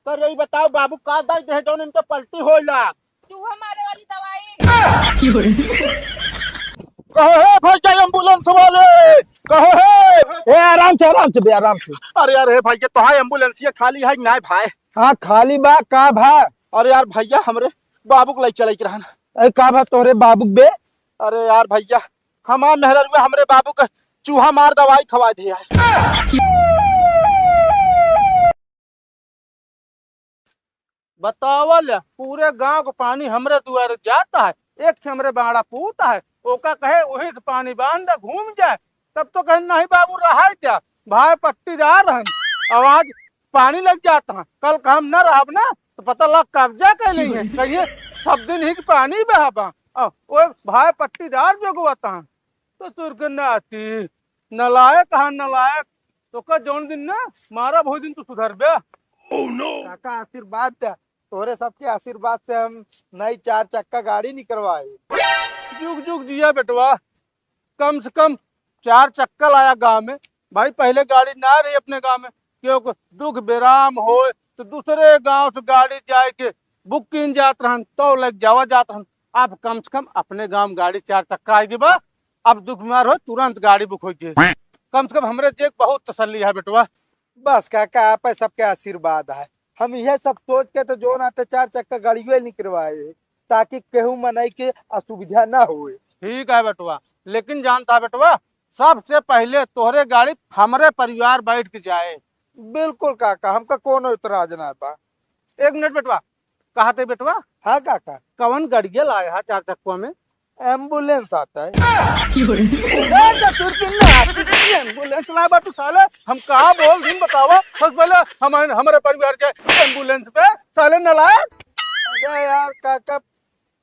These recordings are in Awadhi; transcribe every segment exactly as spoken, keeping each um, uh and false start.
कर यही बताओ बाबू, का दवाई दे जौन इनके पलटी होइला? चूहा मारे वाली दवाई। कहो हे भैया एम्बुलेंस वाले, कहो हे। ए, आराम से, आराम से बे, आराम से। अरे यार, हे भैया, तो हाँ एम्बुलेंस ये खाली है कि नाहीं भाई? हाँ, खाली बा, का भा? अरे यार भैया, हमरे बाबू के लइ चले के रहन। ए, का भा तोहरे बाबू के बे? अरे यार भैया, हमार मेहररुआ हमरे बाबू के चूहा मार दवाई खवा दे यार। बतावा ले, पूरे गांव का पानी हमरे दुआरे जाता है, एक ठे हमरे बाड़ा पूता है, ओका कहे वही से पानी बांध दे, घूम जाए। तब तो कहे, "नहीं बाबू, रहा क्या, भाई पट्टीदार हन, आवाज पानी लग जाता है, कल काम न रहब ना, तो पता लग कब्जा कर ली है, कहिए सब दिन ही पानी बहाबा, आ, ओए भाई पट्टीदार जो गुआता है।" तो तुर्क नाती, नलायक हाँ नलायक, तो का जौन दिन ना मारा, वही दिन तू सुधरबे। काका आशीर्वाद दे, तोहरे सबके आशीर्वाद से हम नई चार चक्का गाड़ी निकलवाए। जुग जुग जिया बेटवा, कम से कम चार चक्का लाया गाँव में। भाई पहले गाड़ी ना रही अपने गाँव में, क्योंकि दुख बेराम होए तो दूसरे गाँव से गाड़ी जाए के बुक कीन जात रहन, तो लग जावा जात रहन। अब कम से कम अपने गाँव में गाड़ी चार चक्का आएगी बा, अब दुख बीमार हो तुरंत गाड़ी बुक होइगी। कम से कम हमरे जेब बहुत तसल्ली है बेटवा। बस काका, आप सबके आशीर्वाद है, हम यह सब सोच के तो जौन आटे चार चक्का गाड़ियों निकलवाए, ताकि केहू मनई के असुविधा ना होए। ठीक है बेटवा, लेकिन जानता बेटवा, सबसे पहले तोहरे गाड़ी हमरे परिवार बैठ के जाए। बिल्कुल काका, हमका कोनो इतराज ना बा। एक मिनट बेटवा, कहा थे बेटवा? हाँ काका। कवन गड़िया लाए हा चार चक्का में? एम्बुलेंस आता है। ए, ससुर की नाती की एम्बुलेंस लाए बा तू साले, हम का बोल दिन बतावा, सबसे पहले हम, हमरे परिवार के एम्बुलेंस पे साले न लाए। अरे यार काका,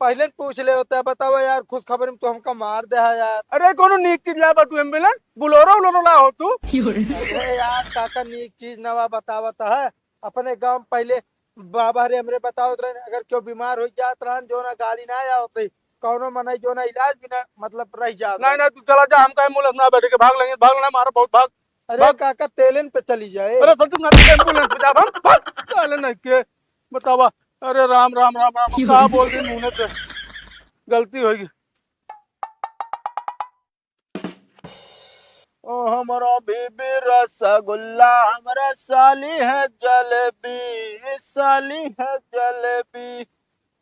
पहले न पूछ ले होता है, बतावा यार, खुशखबरी में तू हमका मार दे है यार। अरे कोनो नीक चीज लाए बा तू एम्बुलेंस, बुलोरो उलोरो लाए हो तू। अरे यार काका, नीक चीज नवा बतावत है, अपने गाँव में पहले बाबा रे हमरे बतावत रहे, अगर क्यों बीमार हो जात रहन, जो ना गाड़ी ना आवत रही, कौनो मनई जो ना इलाज भी ना, मतलब, रह जात नहीं, रहे। नहीं, तू चला जा, हमका एम्बुलेंस ना बैठे के, भाग लेंगे, भाग लेना, मारा बहुत भाग, अरे भाग। काका, तेलन पे चली जाए। अरे सर, तू ना तो एम्बुलेंस पे जा, भाग, भाग, साले नहीं के, बतावा, अरे राम, राम, राम, राम, का बोल दी मुँह पे, गलती होगी। ओ हमरा बीबी रसगुल्ला, हमरा साली है जलेबी, साली है जलेबी।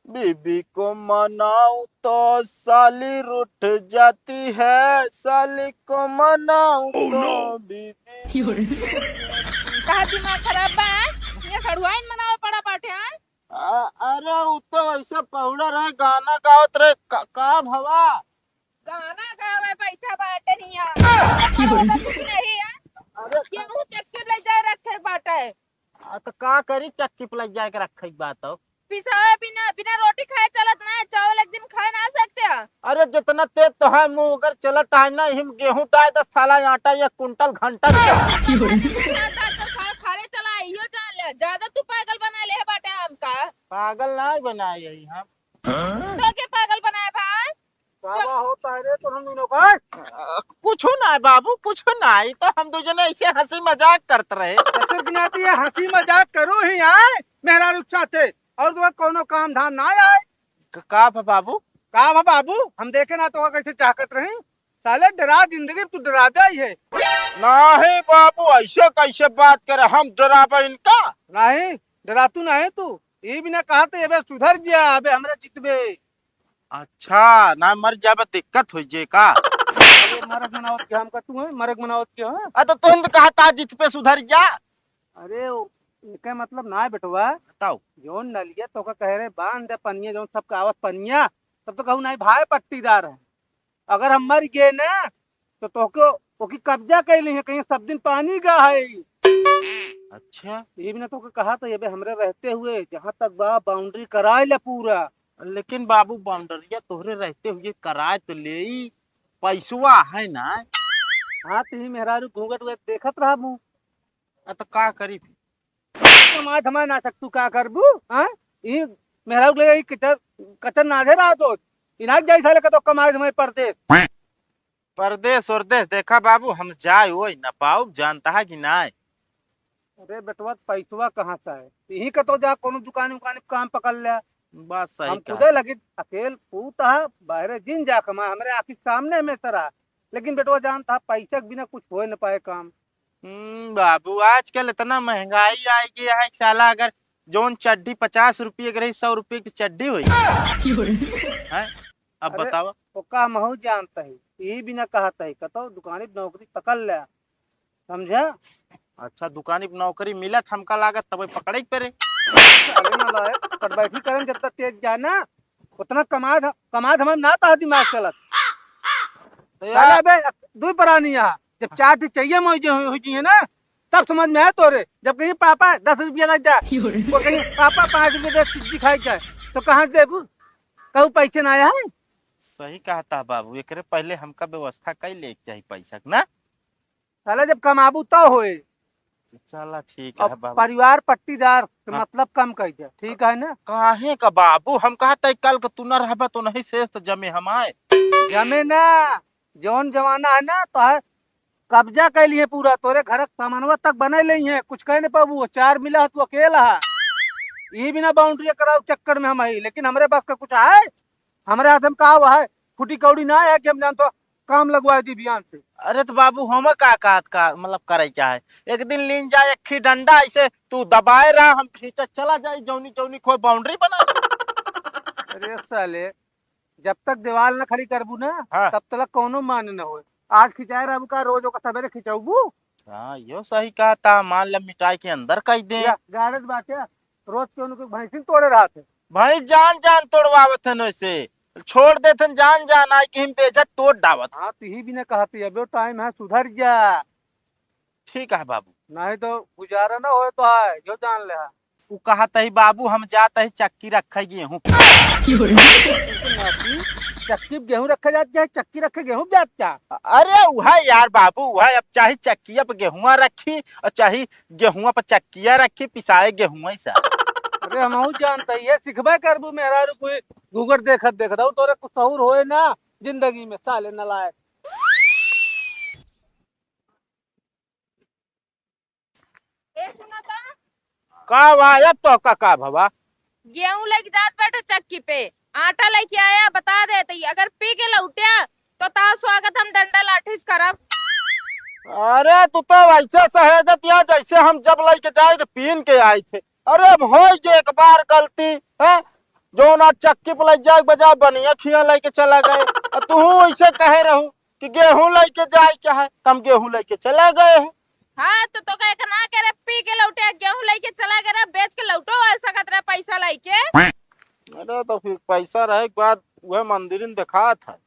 बीबी को मनाऊं तो साली रूठ जाती है, साली को मनाऊं तो बीबी। का दिमाग खराब बा? ये सड़ुआइन मनावे पड़ा बाटे, हाँ? आ, अरे उ तो ऐसे पाउडर है, गाना गावत रहे, का, का भवा? गाना गावे बैठा बाटे हियाँ। कुछ नहीं है। अरे गेहूं चक्की पे ले जाए रखे बाटे। आ, तो का करी, चक्की पे ले जाए के रखे के बात हो। पिसाए बिना, बिना रोटी खाए चलत ना, चावल एक दिन खाए ना सकते हैं। अरे जितना तेज तो है मुँह अगर चलत है ना, हिम गेहूं डाल दस साला आटा एक कुंटल घंटा में। अरे तू ना डाल तो खा, खा ले चला, इहो जान ले, ज्यादा तू पागल बना ले है बाटे हमका। पागल ना बनाए यही हम। तो के पागल बनाए भाई? बाबा होता है रे तो हम दोनों का। अ, कुछ ना है बाबू, कुछ ना है, तो हम दो जने ऐसे हंसी मजाक करत रहे। ससुर की नाती ये हंसी मजाक करो ही आए मेहरारू के साथे, और तो कोनो काम धाम ना आए। क-, का भा बाबू? का भा बाबू, हम देखे ना तो कैसे चाहकत रही, साले डरा जिंदगी तू डराबे ही है। नहीं बाबू, ऐसे कैसे बात करे, हम डराबे इनका? नहीं, डरा तू नहीं तू, ये भी ना कहा तो ये बे सुधर जा, अबे हमरा जितबे। अच्छा, ना मर जाबे, दिक्कत हो जे का? अरे, मरक मनावत के हमका तू है, मरक मनावत के है? आ, तो तुम तो कहा था जित पे सुधर जा। अरे, ओ, एके मतलब ना है बेटवा। बताओ। जौन नलिया तो का कह रहे, बांध दे पनिया, जौन सबका आवत पनिया, तब तो कहू नहीं भाई पट्टीदार है। अगर हम मर गए ना, तो तोहके ओकी कब्जा कर ली है, कहीं सब दिन पानी गा है। अच्छा। ये भी ना तोहके कहा तो ये बे हमरे रहते हुए, जहाँ तक बा बाउंड्री कराए ले पूरा। लेकिन बाबू, बाउंड्रिया तोहरे रहते हुए कराए तो ले ही, पैसवा है ना। हाँ, तो ही मेहरारू घूंघट हुए देखत रहा मुँह। आ, तो का करी फिर? कमाए धमाए ना सक तू का करबू, हाँ? ई मेहरारू के लगे ई कचर, कचर नाधे रहा तो। इनाक जाई साले कतो कमाए धमाए परदेस। परदेस उरदेस देखा बाबू, हम जाए ओए ना पाउब, जानता है कि नाय? अरे बेटवा, पैसवा कहाँ से आए? यहीं का तो जा कोनो दुकानी उकानी पे काम पकड़ ले। बात सही हम कहा। खुदे लगे अकेल पूत हा, बाहरे जिन जा कमा, हमरे आँखी के सामने हमेशा रहा। लेकिन बेटवा जानता, पैसा के बिना कुछ हो न पाए काम। हम्म, बाबू, आजकल इतना महंगाई आ गया है, साला अगर जौन चड्डी पचास रुपये के रही, सौ रुपये की चड्डी होई। हैं? अब अरे, बतावा। ओका महू जानता है, यही बिना कहता है, कतो दुकानी पे नौकरी पकड़ ले, समझा? अच्छा, दुकानी पे नौकरी मिलत, हमका लागत तब पकड़े के पड़े। अरे नालायक, पर बैठी करन जब तक तेज जाए ना, उतना कमाद, कमाद हमार ना ता दिमाग चलत। तो साला यार बे, दुई प्राणी यहाँ, जब चार दिन चाहिए मौजे हो, हो जी है ना, तब समझ में आए तोरे। जब कहीं पापा दस रुपया दे जा, वो कहीं पापा पाँच रुपया दे चिज्जी खाई जाए, तो कहाँ से देबू? कहू पैसे ना आया है? सही कहता बाबू, एकरे पहले हमका व्यवस्था कई ले के चाही पैसा के ना। साला जब कमाबू तो होए। चला ठीक अब है बाबू। परिवार पट्टीदार से हाँ। मतलब कम कर दे, ठीक है ना? काहे का बाबू, हम कहा तय कल का तू न रहबा तो नहीं शेष तो जमे हमाए। जमे ना, जौन जमाना है ना तो है कब्जा कर लिए पूरा, तोरे घर के सामानवा तक बने ले हैं, कुछ कह नहीं पाबू, वो चार मिला है तू अकेला है। यही बिना बाउंड्री कराओ चक्कर में हम आई, लेकिन हमरे पास का कुछ है? हमरे हाथ में का हुआ है? फुटी कौड़ी ना है कि हम जानतो काम लगवा दी बियान से। अरे तो बाबू, हम का, का, का मतलब करे क्या है? एक दिन लीन जाए एक ही डंडा, ऐसे तू दबाए रहा, हम खींचा चला जाए, जौनी जौनी कोई बाउंड्री बना दे। अरे साले, जब तक दीवाल ना खड़ी करबू ना, हाँ। तब तक कौनो मान न होए। आज खिंचाए रहबू का, रोज ओका सवेरे खिंचौबू? हाँ, यो सही कहा था, मान ले मिटाई के अंदर कह दे। या, गाड़त बाटे, रोज के उनको भैंसिन तोड़े रहत है। भैंस जान जान तोड़वावत है न, ऐसे छोड़ देत हन, जान जान आई कि हम बेइज्जत तोड़ डावत। हाँ, तो ही भी ना कहते, अबे टाइम है, सुधर जा। ठीक है बाबू। नहीं तो गुजारा ना होए तो है, यो जान ले है। उ कहत ही, "बाबू, हम जात ही चक्की रखे गेहूं।" चक्की पे गेहूं रखे जात क्या? चक्की रखे गेहूं जात क्या? अरे उहे यार बाबू, उहे, अब चाहे चक्किया पे गेहुआ रखी और चाहे गेहुआ पे चक्किया रखी, पिसाए गेहुआ ही सा। अरे हमहू जानता ही है, सिखबे करबू मेहरारू कोई घूंघट देखत देखत, और तोरे कुछ सहूर होए ना जिंदगी में, साले नालायक। ए, सुना ता? का बा, अब तो का, का भवा? गेहूं लेके जात बाटे चक्की पे, आटा लेके आया, बता देत ही, अगर पी के लौटिया, तो तार स्वागत हम डंडा लाठी से करब। अरे, तू तो वैसे सहेजत या, जैसे हम जब लेके जाए तो पीन के आए थे। अरे, अब होई जे एक बार गलती, हैं? जौन आज चक्की पे ले जाए के बजाय बनिया खिया लेके चला गए। और तू ऐसे कहे रहू कि गेहूं लेके जाए के है, हम गेहूं लेके चला गए हैं। हाँ, तो, तो कहे के ना करे, पी के लौटे, गेहूं लेके चला गए रहे, बेच के लौटो आ सकत रहे पैसा लेके। अरे, तो फिर पैसा रहे के बाद वह मंदिरिन देखात है।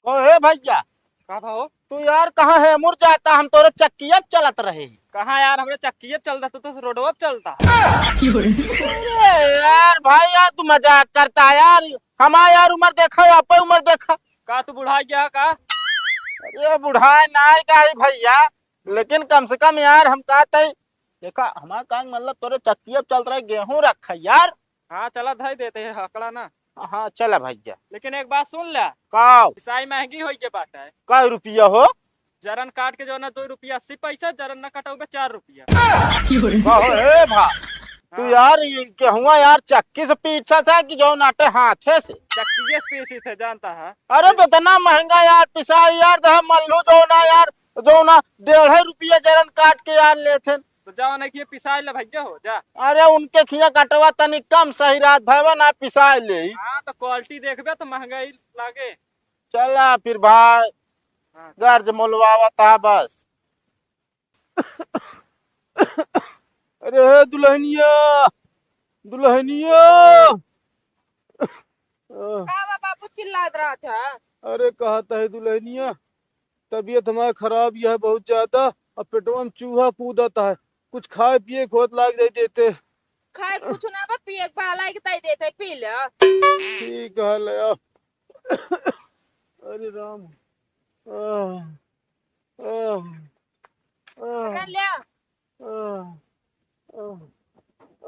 ओ हे भैया, का भाव? तू यार कहाँ है मुर जाता, हम तोरे चक्किया पे चलत रहे। कहाँ यार, हमरे चक्किया पे चलता, तू तो रोडवा पे चलता। अरे यार भाई, यार तू मजाक करता है यार, हमार यार उम्र देखा, आप उम्र देखा। का तू बुढ़ा गया का? अरे बुढ़ाए ना का ही भैया, लेकिन कम से कम यार हम कहते, देखा हमार का मतलब तोरे चक्किया पे चलत रहे, गेहूं रखा यार। हाँ, चला धई देते हैं हकड़ा ना। हाँ, चला भैया। लेकिन एक बात सुन ले। का? पिसाई महंगी होई के बात है। का रुपया हो? जरन काट के जो ना दो रुपया अस्सी पैसा, जरन ना कटौबे चार रुपया। का हो, ए भा? तू हाँ। यार, ये गेहुआ यार चक्की से पीसा था कि जो नाटे हाथे से? चक्की से पीसी थे, जानता है। अरे, तो इतना महंगा यार पिसाई यार, तो हम मल्लू जो ना यार, जो ना डेढ़े रुपया जरन काट के यार लेते हैं। तो जाओ ना कि ये पिसाई ले भैया हो, जा। अरे उनके खिया कटवा तनी कम सही रात भवन आ पिसाई ले। हाँ, तो क्वालिटी देखबे तो महंगाई लागे। चला फिर भाई, हाँ। गर्ज मोलवावत आ बस। अरे दुल्हनिया, दुल्हनिया। का बा बाबू चिल्लात रहत है? अरे कहत है दुल्हनिया, तबीयत हमार खराब यह बहुत ज्यादा, अब पेटवा में चूहा कूदत है, कुछ खाए पिए के होत लाग जाई देते। खाए कुछ ना बा, पिए के बा, लाई के ताई देते, पी ले। ठीक है ले आ। अरे राम। आह, आह, आह, पकड़ ले। आह, आह,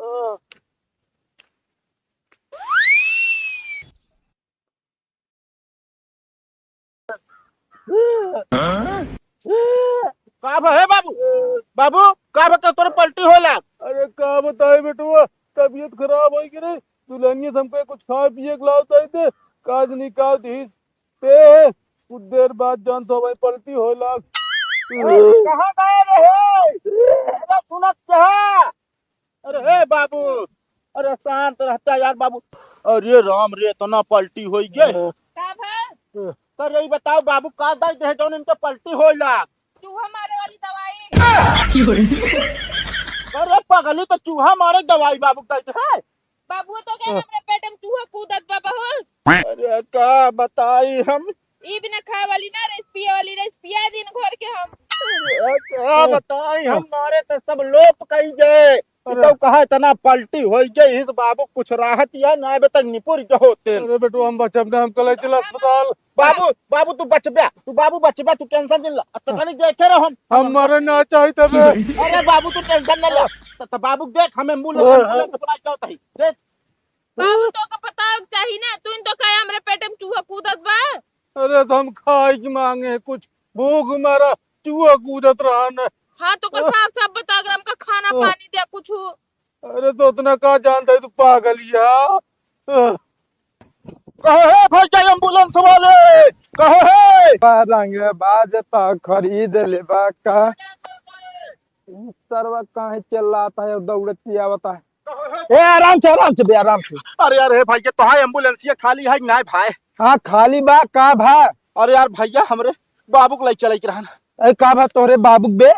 आह। का भा है बाबू? बाबू, का भा के तोरे पलटी होला? अरे का बताई बेटवा, तबीयत खराब होइ गई रे। दुल्हनिया से हमके कुछ खाए पिए के लाव ताई दे, काज निकाल दी। ते कुछ देर बाद जान तो भाई पलटी होला। अरे, कहाँ गए रहे? अरे सुनत कहाँ? अरे हे बाबू, अरे शांत रहता यार बाबू। अरे राम रे, इतना पलटी होइ गए। का भा? अरे यही बताओ बाबू, का दवाई दे जौन इनके पलटी होला? चूहा मारे वाली दवाई। अरे पगली, तो चूहा मारे दवाई बाबू दे दे। बाबू तो कहे हमरे पेट में चूहा कूदत बा बहुत। अरे का बताई हम। ई बिना खाए वाली ना रही, पिए वाली रही, पिया दिन भर के हम। अरे का बताई हम, मारे से सब लोप कई गए। अरे। तो कहा इतना पलटी होइ गई, इस बाबू कुछ राहत या ना, अबे तक निपुर के होते। अरे बेटू, हम बचब ना, हम कल चला अस्पताल। बाबू, बाबू, तू बचबे, तू बाबू बचबे, तू टेंशन जिन ला। अब तो तनी देखे रहो हम। हम मरे ना चाही तबे। अरे बाबू, तू टेंशन न ले। त, त बाबू देख, हम एम्बुलेंस, हाँ, हाँ। एम्बुलेंस बुला के आवत हई। देख। बाबू, तो का पता चाही ना, तू इन तो कहे हमरे पेट में चूहा कूदत बा। अरे तो हम खाए की मांगे हैं कुछ, भूख मारा, चूहा कूदत रहा न। हाँ, तो का साफ साफ बता, अगर हमका खाना हाँ। पानी दे कुछ। अरे तो उतना का जानता है तू पागल ही है। कहो है भैया एम्बुलेंस वाले, कहो है। रंग बाज तो खरीद लेबा का। ई सरवा काहे चिल्लाता है और दौड़त के आवता है? ए, आराम से, आराम से बे, आराम से। अरे यार, हे भैया, तोहार एम्बुलेंसिया खाली है कि नाय भाई? हाँ, खाली बा, का भा? अरे यार भैया, हमरे बाबू के लई चले के रहन। अरे का भा तोहरे बाबू के बे?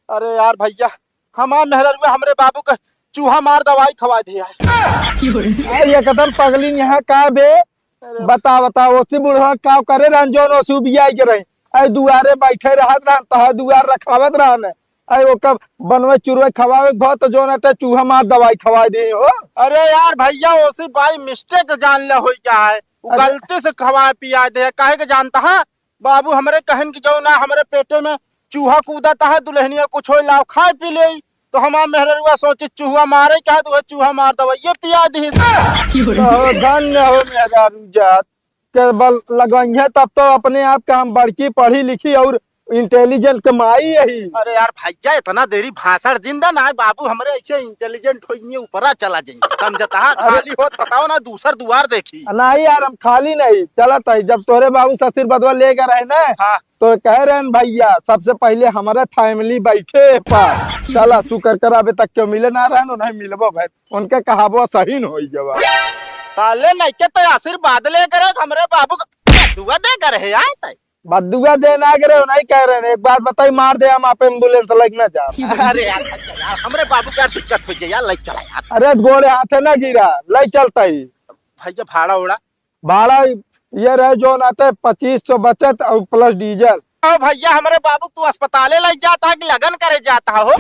अरे यार भैया, हमार मेहररुआ हमरे बाबू के चूहा मार दवाई खवा दे है। अरे एकदम पगली यहाँ का बे? अरे। बता, बता, ओसी बुढ़वा का करे रहन, जौन ओसी उबिया के रही? ऐ दुआरे बैठे रहत रहन, तहा दुआर रखावत रहन। ऐ ओकर बनवे चुरवे खवावे के भा, तो जौन अटे चूहा मार दवाई खवाई दी हो। अरे यार भैया, ओसी by mistake जान ले होई क्या है, वो अरे। गलती से खवा पिया दे, काहे के जानता है? बाबू हमरे कहन कि जौन है, हमरे पेटे में चूहा कूदत है, दुल्हनिया कुछ होई लाओ, खाए पी लेई। तो हमार मेहररुआ सोची चूहा मारे का, तो वह चूहा मार दवाइये पिया दिहिस। तो धन्य हो मेहरारू जात, के बल लगइहे तब तो अपने आप के हम बड़की पढ़ी लिखी और intelligent के माई यही। अरे यार भैया, इतना देरी भाषण जिन दा ना, बाबू हमरे ऐसे intelligent होइए, ऊपरा चला जाइए, समझता है? अरे खाली होत बताओ ना, दूसर दुआर देखी। नहीं यार, हम खाली नहीं चलत है। जब तोरे बाबू ससुर बदवा ले गए रहे ना, हाँ। तो कह रहे हैं, "भैया, सबसे पहले हमारे family बैठे पर, चला शुक्र कर, अबे तक क्यों मिले ना रहन, उन्हें मिलबो भाई।" उनके कहाबो सही न होई जवा। साले नइके तो आशीर्वाद ले करे, हमरे बाबू का बद्दुआ दे करे है यार तै। बद्दुआ दे ना करे, नहीं कह रहे हैं। एक बात बताई, मार दे, हम आप एम्बुलेंस लेके ना जा। अरे यार, यार, हमरे बाबू का दिक्कत हो जाए यार, ले चला यार। अरे गोड़े हाथे ना गिरा, ले चलता ही। भैया भाड़ा उड़ा भाड़ा ये रहे जौन आटे पच्चीस सौ बचत और plus डीजल। ओ भैया, हमरे बाबू तू अस्पताले लइ जाता है कि लगन करे जाता हो?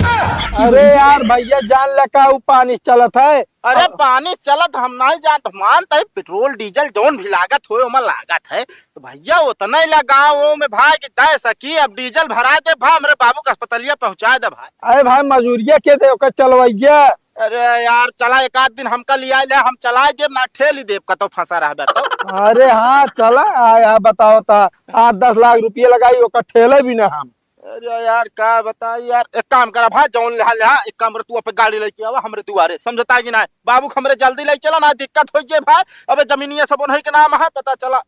अरे यार भैया, जान ले का ऊ पानी से चलत है। अरे अब पानी से चलत हम नहीं जानत, मानत है पेट्रोल डीजल जौन भी लागत होए ओमा लागत है, तो भैया उतना ही लगाओ में भाई कि दे सकी, अब डीजल भरा दे भाई, हमरे बाबू के अस्पतालिया पहुँचा दे भाई। अरे भाई मजूरिया के दे ओकर चलवैया। अरे यार, चला एक आध दिन हमका लिया ले, हम चलाए देब ना, ठेली देब, कतौ फंसा रहबे तो। अरे हाँ, चला, आ, आ, बताओ ता, आठ दस लाख रुपये लगाई, ओकर ठेले भी ना हम। अरे यार, का बताई यार, एक काम करा भाई, जौन लेहा लेहा, एक काम कर, तू अपन गाड़ी लेके आवा हमरे दुआरे, समझता है कि ना? बाबू के हमरे जल्दी ले चला ना, दिक्कत हो जाए भाई। अबे जमीनिया सब उन्हीं के नाम है, पता चला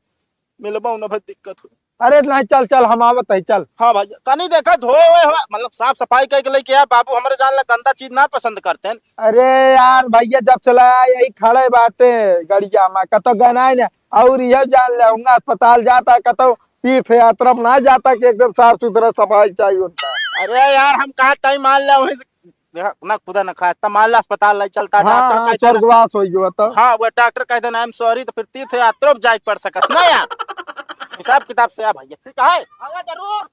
मिलबा ना भाई, दिक्कत हो। अरे नहीं, चल चल, हम आवत है, चल। हाँ भाई, तनी देखा धोए हुए हो, मतलब साफ सफाई करके लेके आ, बाबू हमरे जान ला गंदा चीज ना पसंद करते हैं। अरे यार भैया, जब चला आए यही खड़े बाटे गड़िया में, कतो गनाए ने, और यह जान ले उनका अस्पताल जाता है, कतो तीर्थ यात्रा में ना जाता कि एकदम साफ सुथरा सफाई चाहिए उनका। अरे यार, हम कहा तई मान ले वहीं से देखा, ना खुदा ना खाए, त मान ला अस्पताल नहीं चलता, हाँ, डॉक्टर हाँ, कह देना, स्वर्गवास हो गयो तो। हाँ, वो डॉक्टर कह देना, "I am sorry", तो फिर तीर्थ यात्रा में जाए पड़ सकत ना यार। हिसाब किताब से आ भैया, ठीक है? आवा जरूर।